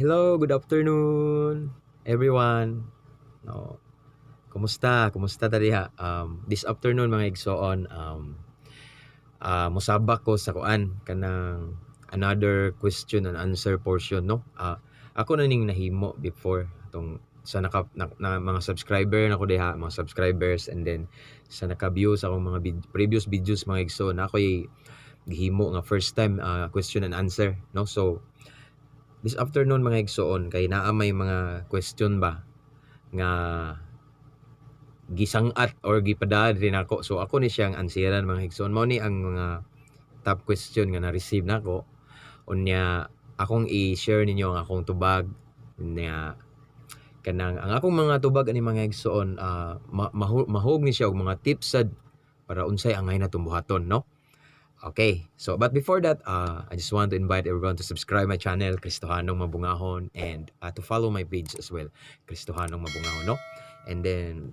Hello, good afternoon, everyone. No. Kumusta? Kumusta ta diha? This afternoon, mga igsoon, musabak ko sa kuan kanang another question and answer portion, no. Ako na ning nahimo before tong sa naka na mga subscriber na ko diha, mga subscribers, and then sa naka-view sa akong mga previous videos, mga igsoon, ako'y gihimo nga first time question and answer, no. So this afternoon, mga igsoon, kay naa may mga question ba nga gisangat or gipadaan rin ako. So ako ni siyang answeran, mga igsoon. Mao ni ang mga top question nga na-receive nako. Unya akong i-share ninyo ang akong tubag. Unya kanang ang akong mga tubag ani, mga igsoon, mahug ni siya og mga tips sad para unsay angay natong buhaton, no. Okay, so but before that, I just want to invite everyone to subscribe my channel, Kristohanong Mabungahon, and to follow my page as well, Kristohanong Mabungahon, no? And then,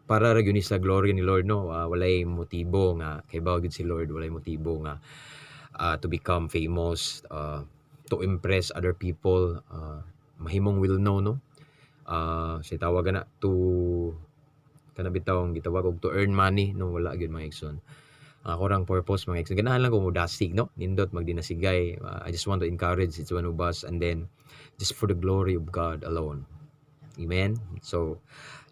para ra gyud ni sa glory ni Lord, no? Walay motibo nga, kay gyud si Lord, walay motibo nga to become famous, to impress other people, mahimong will know, no? Say tawag na to kana bitawng gitawag og to earn money, no? Wala gyud, mga igsoon. Ang ako rang purpose, mga igsoon, ganahan lang ko mudasig, no? Nindot magdinasigay. I just want to encourage each one of us and then just for the glory of God alone. Amen. So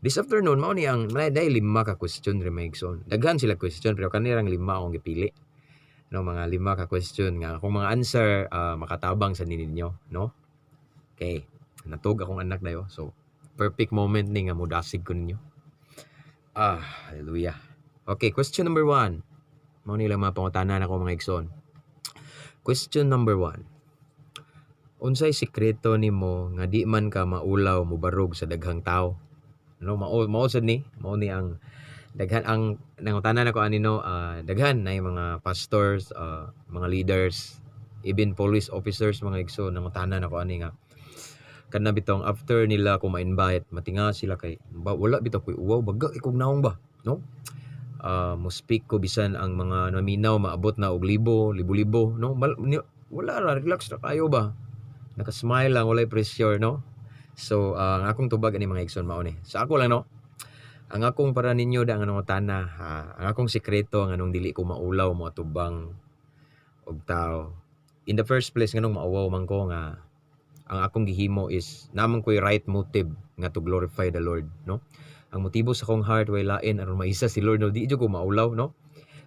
this afternoon, mao ni ang may dahil lima ka question rin, mga igsoon. Daghan sila question pero kanirang lima akong gipili. No, mga lima ka question nga akong mga answer makatabang sa ninyo, no? Okay. Natog akong anak dayo. So perfect moment ni nga mudasig ko ninyo. Ah, hallelujah. Okay, question number 1. Mao ni lang mga pangutana nako, mga igsoon. Question number 1. Unsay sikreto nimo nga di man ka maulaw mobarog sa daghang tawo? No, mao mao sad ni, mao ni ang daghan ang nangutana nako ani, no, daghan na mga pastors, mga leaders, even police officers, mga igsoon, nangutana nako ani nga kana bitong after nila ko ma-invite, matinga sila kay ba, wala bitaw koy uwaw, baga ikog naong ba, no? Mo speak ko bisan ang mga naminaw maabot na og libo, libo-libo, no? Wala ra, relax ra kayo ba? Naka-smile lang, walay pressure, no? So, ang akong tubag ani, mga igsoon, mao ni. Sa ako lang, no? Ang akong para ninyo da nga nangutana, ha, ang akong sikreto nganong dili ko maulaw mo atubang og tao. In the first place, nganong mauwaw man ko nga ang akong gihimo is naa man ko'y right motive nga to glorify the Lord, no? Ang motibo sa akong heart way lain aron maisa si Lord, no? Di jud ko maulaw, no?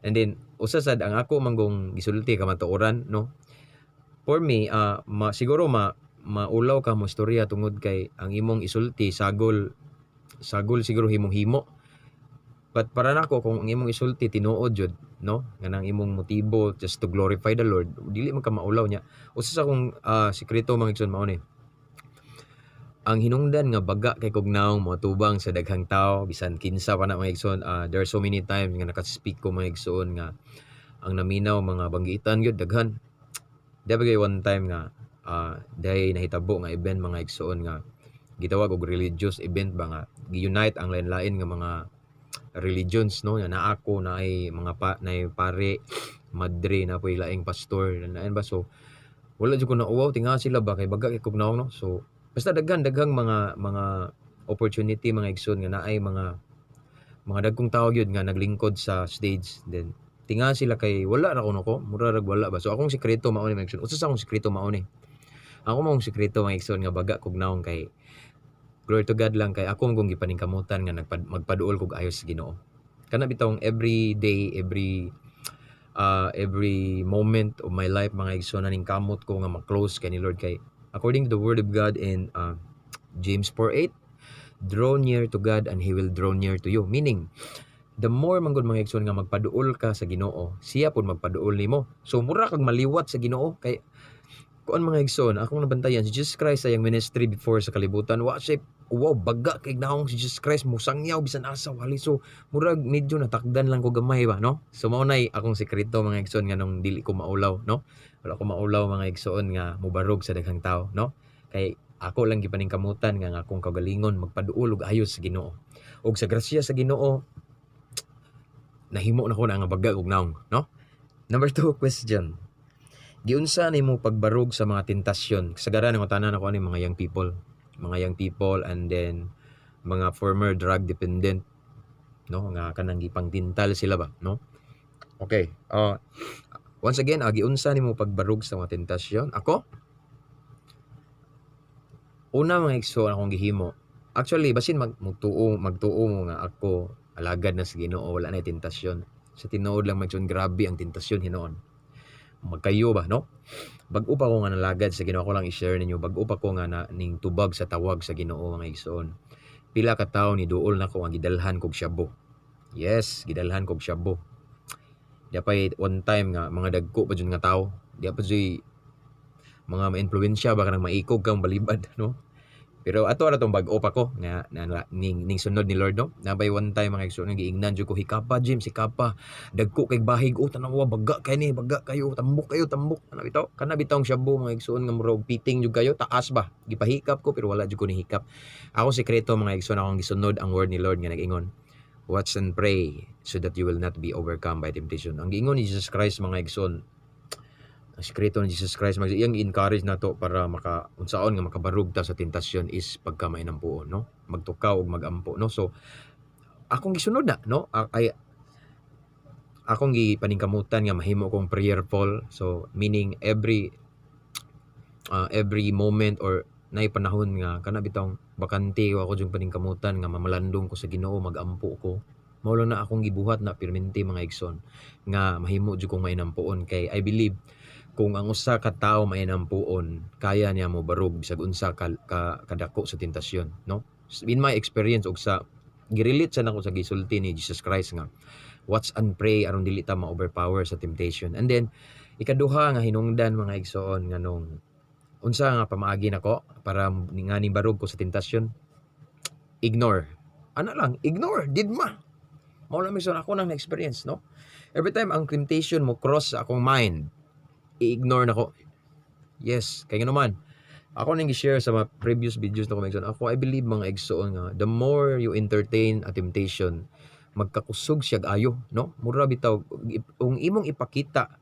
And then usa sad ang ako manggong gisulti kamatuoran, no? For me, siguro maulaw ka mo istorya tungod kay ang imong isulti sagol sagol siguro himong-himo. But para nako, kung ang imong isulti tinuod jud, no, nganang imong motibo just to glorify the Lord, dili man ka maulaw niya. Usa sa akong sikreto, mga igsoon, mao ni. Ang hinungdan nga baga kay kog naong moatubang sa daghang tao bisan kinsa pa na, mga igsoon, there are so many times nga naka-speak ko, mga igsoon, nga ang naminaw mga banggitan gyud daghan. Di ba kay one time nga dahil nahitabo nga event, mga igsoon, nga gitawag og religious event ba nga gi-unite ang lain-lain nga mga religions, no, nga naa ko naay mga pa, naay pare, madre, na poy laing pastor na ba. So wala jud ko nauwaw, tinga sila ba kay baga kay kog naong, no? So basta daghan daghang mga opportunity, mga igsoon, nga naay mga dagkong tao gyud nga naglingkod sa stage, then tinga sila kay wala ra kuno ko, mura rag wala ba. So akong sikreto mao ni, mga igsoon. Usa sa akong sikreto mao ni. Ako maong sikreto, mga igsoon, nga baga kog naong kay glory to God lang kay ako mong gipaningkamutan nga magpaduol kog ayos sa Ginoo. Kana bitawng every day, every moment of my life, mga igsoon, naning kamot ko nga ma-close kay ni Lord kay according to the word of God in James 4:8, "Draw near to God and He will draw near to you." Meaning, the more man gud, mga igsoon, nga magpaduol ka sa Ginoo, siya pud magpaduol nimo. So mura kag maliwat sa Ginoo kay kuan, mga igsoon, akong nabantayan si Jesus Christ sa iyang ministry before sa kalibutan, wa siya wow, baga kay naong si Jesus Christ, musangyaw bisan asa wali. So murag medyo natakdan lang ko gamay ba, no? So mao nay akong sekreto, mga igsoon, nganong dili ko maulaw, no? Wala ko maulaw, mga igsoon, nga mobarog sa daghang tao, no? Kay ako lang gipaningkamutan nga ang akong kaugalingon magpaduol og ayos sa Ginoo. Ug sa grasya sa Ginoo, nahimo na ko na nga baga og naong, no? Number 2 question. Giunsa nimo pagbarog sa mga tentasyon? Kasagaran ng tanan ako ani mga young people. Mga young people and then mga former drug dependent, no, nga kanang gipangtintal sila ba, no? Okay. Once again, giunsa nimo pagbarog sa mga tentasyon? Ako? Una, mga igsoon, akong gihimo. Actually, basin magtuo mo nga ako alagad na sa Ginoo, wala na tentasyon. Sa tinuod lang, mga igsoon, grabe ang tentasyon hinuon. Magkayo ba, no? Bag-o pa ko nga nalagad sa Ginoo, ako lang i-share ninyo, bag-o pa ko nga na, ning tubag sa tawag sa Ginoo, mga igsoon. Pila ka tawo ni duol nako ang gidalhan kog shabu. Yes, gidalhan kog shabu. Di pa one time nga mga dagko pa jud nga tawo. Di pa jud mga ma-influensya ba kanang maikog kang balibad, no? Pero ato ra tong bag-o pa ko nga na, ning sunod ni Lord, no. Nabay one time, mga igsoon, nga giingnan jud ko, "Hikapa, James, hikapa. Dagko kay bahig o tanawa, baga kay ni, baga kayo, tambok kayo, tambok." Kana bitaw, kana bitawng shabu, mga igsoon, nga murag piting jud kayo, taas ba. Gipahikap ko pero wala jud ko nihikap. Ako sekreto, mga igsoon, akong gisunod ang word ni Lord nga nag-ingon, "Watch and pray so that you will not be overcome by temptation." Ang giingon ni Jesus Christ, mga igsoon, ang sekreto ni Jesus Christ, mag iyang encourage nato para maka unsaon nga makabarug ta sa tentasyon is pagka mainampuon, no, magtukaw ug magampo, no? So akong gisunod na, no, ay akong gipaningkamutan nga mahimo kong prayerful. So meaning every moment or nay panahon nga kana bitawng bakante ko, ako jung paningkamutan nga mamalandong ko sa Ginoo, magampo ko. Mao lang na akong gibuhat na pirmente, mga igsoon, nga mahimo jud kong mainampuon, kay I believe kung ang usa ka tawo mainampuon, kaya niya mo barog bisag unsa ka kadako sa tentasyon, no? In my experience ug sa girelate sa nako sa gisulti ni Jesus Christ nga watch and pray aron dili ta ma-overpower sa temptation. And then ikaduha nga hinungdan, mga igsoon, nganong unsa nga pamaagi nako para nga ning barog ko sa tentasyon, ignore. Ana lang, ignore, didma. Mao lang, igsoon, ako nang na-experience, no? Every time ang temptation mo cross sa akong mind, i-ignore nako. Yes, kay ngano man, ako nang gi-share sa mga previous videos na ko, mga igsoon. Ako, I believe, mga igsoon, nga the more you entertain a temptation, magkakusog siya ayo, no? Mura bitaw kung imong ipakita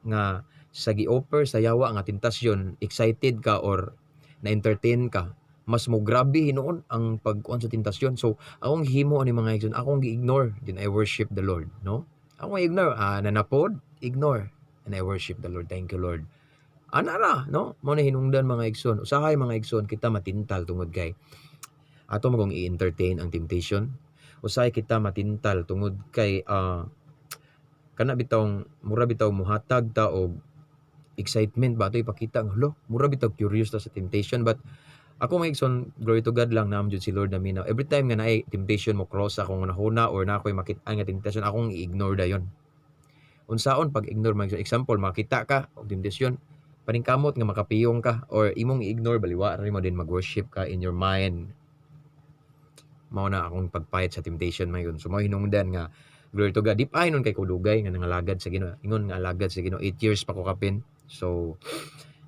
nga sa gi-offer sa yawa nga tentasyon, excited ka or na-entertain ka, mas mo grabe hinuon ang pagkuan sa tentasyon. So, akong himo ani, mga igsoon, akong gi-ignore, then I worship the Lord, no? Akong ignore, nanapod, ignore, and I worship the Lord. Thank you, Lord. Ana ra, no? Mao na hinungdan, mga igsoon. Usahay, mga igsoon, kita matintal tungod kay ato magong i-entertain ang temptation. Usahay kita matintal tungod kay kana bitawng mura bitaw muhatag ta og excitement ba, ato ipakita nga, "Hala," mura bitaw curious ta sa temptation. But ako, mga igsoon, glory to God lang, naam jud si Lord na minaw. Every time nga naay temptation mo cross sa akong hunahuna or na ako'y makit-an nga temptation, akong i-ignore dayon. Unsaon pag-ignore, mga igsoon? Example, makita ka og temptation, paningkamot nga makapiyong ka or imong i-ignore, baliwa ra nimo din, mag-worship ka in your mind. Mao na akong pag-fight sa temptation mayon. So mao hinungdan nga glory to God. Di pa hinon kay kudugay nga nangalagad sa Ginoo. Ingon nga alagad sa Ginoo, 8 years pa ko kapin. So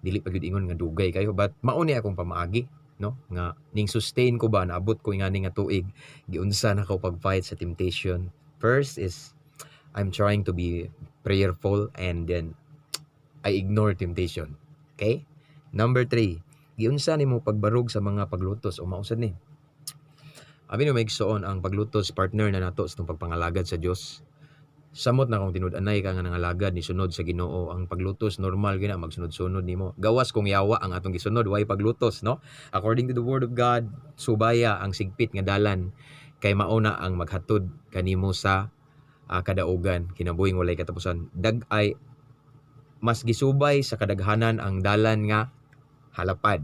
dili pa gyud ingon nga dugay kayo, but mao ni akong pamaagi, no, nga ning sustain ko ba, naabot ko ingani nga tuig. Giunsa na ko pag-fight sa temptation? First is I'm trying to be prayerful and then I ignore temptation. Okay? Number 3, giunsa nimo pagbarog sa mga paglutos o mausad ni? Abi no, igsoon, ang paglutos partner na nato sa itong pagpangalagad sa Dios. Samot na kung tinud-anay ka nga nangalagad ni sunod sa Ginoo, ang paglutos normal gina magsunod-sunod nimo. Gawas kung yawa ang atong gisunod, way paglutos, no? According to the word of God, subaya ang sigpit nga dalan kay mauna ang maghatod kanimo sa kadaugan, kinabuhing walay katapusan. Dag ay mas gisubay sa kadaghanan ang dalan nga halapad.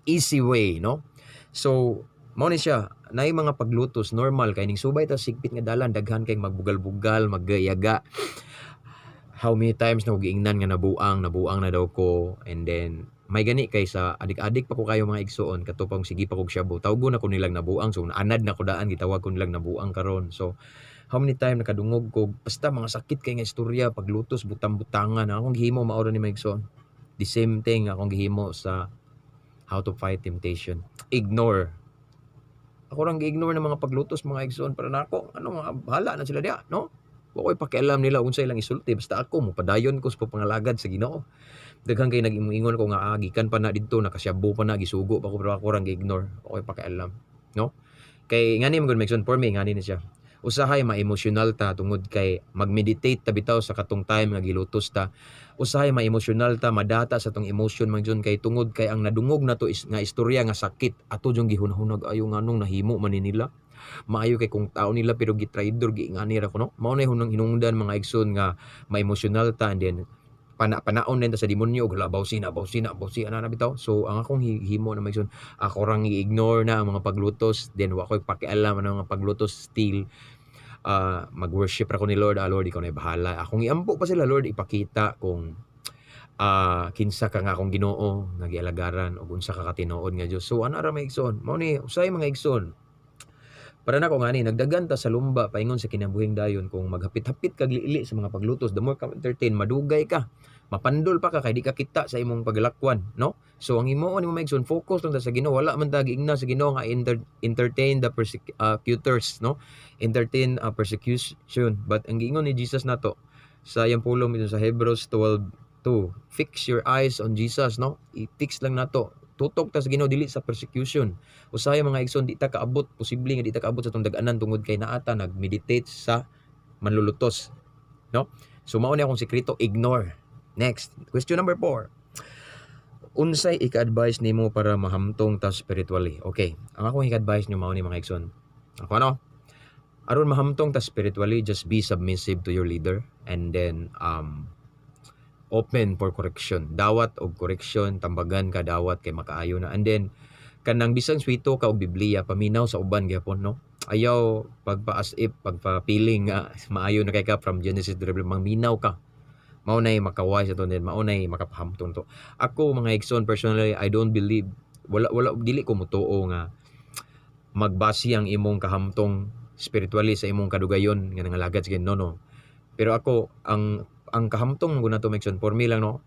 Easy way, no? So, mao ni siya, naay mga paglutos normal kay ning subay ta sigpit nga dalan, daghan kay magbugal-bugal, magyaga. How many times na ko giingnan nga nabuang, nabuang na daw ko, and then may gani kay sa adik-adik pa ko kayo, mga igsuon, kato pang sige pa kog shabu. Tawgon na ko nilang nabuang, so naanad na ko daan, gitawag ko nilang nabuang karon. So how many time nakadungog ko, basta mga sakit kay nga istorya paglutos, butang-butangan. Akong gihimo mao ra ni, mga igsuon. The same thing akong gihimo sa how to fight temptation. Ignore. Ako rang gi-ignore ng mga paglutos, mga igsoon, para nako ano, mga bahala na sila diha, no? Wa ko'y pakialam nila unsa ilang isulti, basta ako mopadayon ko sa pagpangalagad sa Ginoo. Daghan kay nag-ingon ko nga gikan pa na didto, nakasyabo pa na, gisugo pa ko, pero ako rang gi-ignore. Wa ko'y pakialam, no? Kay ngani man gud, mga, for me ngani ni siya. Usahay ma-emotional ta tungod kay mag-meditate ta bitaw sa katong time nga gilutos ta. Usahay ma-emotional ta, madata sa tong emotion man jud, kay tungod kay ang nadungog nato is nga istorya nga sakit, ato jung gihunahunag ayo nganong nahimo man ni nila. Maayo kay kung tao nila pero gitraidor, giingani ra kuno. Mao na hunong hinungdan, mga igsoon, nga ma-emotional ta and then panaon din ta sa demonyo og bawsi na, bawsi na, bawsi ana na bitaw. So ang akong himo na, mga igsoon, ako rang i-ignore na ang mga paglutos, then wa ko'y pakialam ang mga paglutos. Still mag-worship ra ko ni Lord. "Ah, Lord, ikaw na bahala." Akong iampo pa sila, "Lord, ipakita kung kinsa ka nga akong Ginoo nga gialagaran ug unsa ka katinuod nga Dios." So ana ra, mga igsoon. Mao ni usay, mga igsoon, para nako ngani nagdagan ta sa lumba paingon sa kinabuhing dayon kung maghapit-hapit kag liili sa mga paglutos. The more ka entertain, madugay ka, mapandol pa ka kay di ka kita sa imong paglakwan, no? So ang himuon nimo, mga igsoon, focus lang ta sa Ginoo. Wala man ta giingna sa Ginoo nga entertain the persecutors, no? Entertain persecution. But ang giingon ni Jesus nato sa iyang pulong sa Hebrews 12:2, "Fix your eyes on Jesus," no? I-fix lang nato, tutok ta sa Ginoo, dili sa persecution. Usahay, mga igsoon, di ta kaabot, posible nga di ta kaabot sa tong dag-anan tungod kay naa ta nagmeditate sa manlulutos, no? So mao ni akong sekreto, ignore. Next question, number 4. Unsay ika-advise nimo para mahamtong ta spiritually? Okay, ang akong ika-advise nyo mao ni, mga igsoon, ako ano, aron mahamtong ta spiritually, just be submissive to your leader and then open for correction. Dawat og correction, tambagan ka, dawat kay makaayo na. And then kanang bisan swito ka og Biblia, paminaw sa uban gyapon, no? Ayaw pagpa as if pagpa-feeling nga maayo na kay ka from Genesis to Revelation. Mangminaw ka, mao nay makaway sa to, mao nay makapahamtong to. Ako, mga igsoon, personally I don't believe, wala wala dili ko motuo nga magbase ang imong kahamtong spiritually sa imong kadugayon nga nangalagad sa Ginoo, no? Pero ako, ang kahamtong mo nato, mga igsoon, for me lang, no,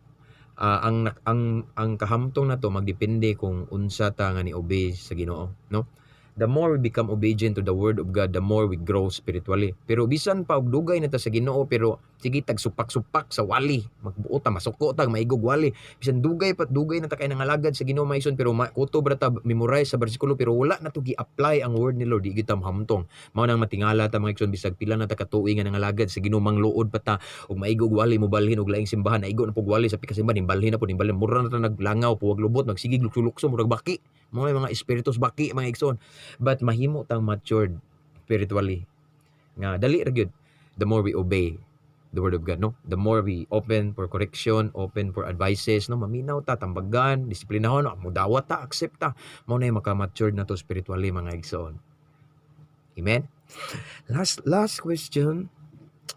ang kahamtong nato magdepende kung unsa ta nga ni obey sa Ginoo, no? The more we become obedient to the word of God, the more we grow spiritually. Pero bisan pa og dugay na ta sa Ginoo, pero sige tag supak-supak sa wali, magbuot ta, masuko ta, maigog wali. Bisan dugay pa, dugay na ta kay nangalagad sa Ginoo, mga igsoon, pero kutob ra ta memorize sa bersikulo pero wala na to gi-apply ang word ni Lord, di kita mahamtong. Mao nang matingala ta, mga igsoon, bisag pila na ta ka tuig nga nangalagad sa Ginoo, mangluod pa ta ug maigog wali, mobalhin og laing simbahan, naigo na pug wali sa pikasimbahan, nimbalhin na pud, nimbalhin, mura na ta naglangaw, puwag lubot, magsigig lukso-lukso, murag baki. Mao mga espiritus baki, mga igsoon. But mahimo tang matured spiritually nga dali ra gyud, the more we obey the word of God, no? The more we open for correction, open for advices, no? Maminaw ta, tambagan, disiplinahon, no? Mudawat ta, accept ta, mao na maka-matured na to spiritually, mga igsoon. Amen. Last last question,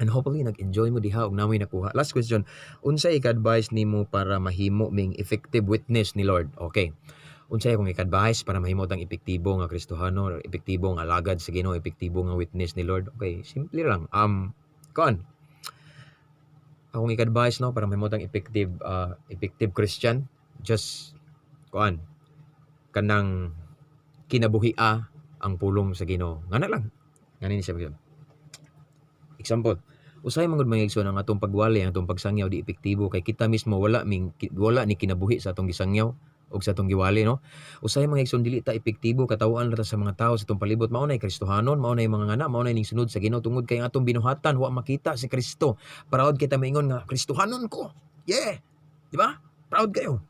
and hopefully nag-enjoy mo diha og namoy nakuha. Last question: unsay ika-advise nimo para mahimo ming effective witness ni Lord? Okay, unsay akong ika-advise para mahimo tang epektibo nga Kristohano or epektibo nga alagad sa Ginoo, epektibo nga witness ni Lord? Okay, simple lang. Kon akong ika-advise, no, para mahimo tang effective Christian, just kuan, kanang kinabuhia ang pulong sa Ginoo. Ngana lang. Ngani ni siya. Example, usahay man gud, mga igsoon, ang atong pagwali, ang atong pagsangyaw di epektibo kay kita mismo wala ni kinabuhi sa atong gisangyaw og sa atong giwali, no? Usahay, mga igsoon, dili ta epektibo, katawhan ra ta sa mga tao sa atong palibot, mao nay Kristohanon, mao nay mga ngana, mao nay ning sunod sa Ginoo, tungod kay ang atong binuhatan wa makita si Kristo. Proud kita maingon nga Kristohanon ko. Yeah. Di ba? Proud kayo.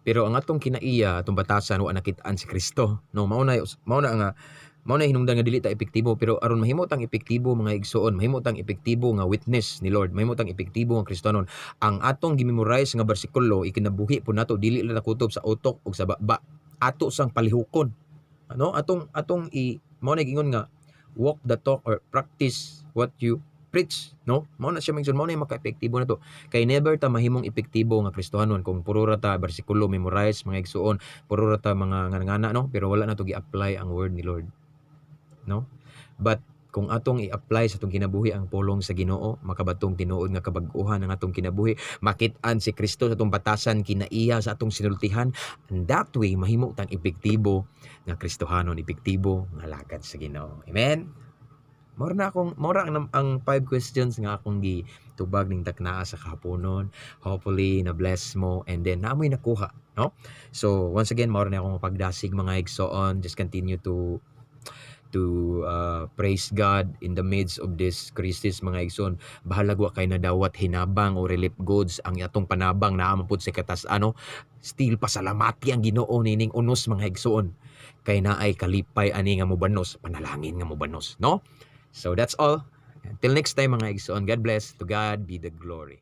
Pero ang atong kinaiya, atong batasan, wa nakitaan si Kristo. No, mao na nga mao na hinungdan nga dili ta epektibo. Pero aron mahimo tang epektibo, mga igsoon, mahimo tang epektibo nga witness ni Lord, mahimo tang epektibo nga Kristohanon, ang atong gimemorize nga bersikulo ikinabuhi po nato, dili lang nakutob sa utok ug sa baba, ato sang palihukon. Ano, atong i mao na giingon nga walk the talk or practice what you preach, no? Mao na siya, mga igsoon, mao na yung maka-epektibo na to. Kay never ta mahimong epektibo nga Kristohanon kung puro ra ta bersikulo memorize, mga igsoon, puro ra ta mga ngana, no? Pero wala na to gi-apply ang word ni Lord, no? But kung atong i-apply sa atong kinabuhi ang pulong sa Ginoo, makabatong tinuod nga kabag-uhan ang atong kinabuhi, makit-an si Kristo sa atong batasan, kinaiya sa atong sinultihan, and that way mahimo tang epektibo nga Kristohanon, epektibo nga alagad sa Ginoo. Amen. Mao na akong mao ra ang five questions nga akong gi tubag ning taknaa sa kahaponon. Hopefully na bless mo and then naa moy nakuha, no? So once again, mao ra ni akong pagdasig, mga igsoon. Just continue to praise God in the midst of this crisis, mga igsoon. Bahalag wa kay nadawat hinabang o relief goods, ang atong panabang naa man pud sa katas ano, still pasalamati ang Ginoo nining unos, mga igsoon, kay naay kalipay ani nga mobanos, panalangin nga mobanos, no? So that's all. Until next time, mga igsoon. God bless. To God be the glory.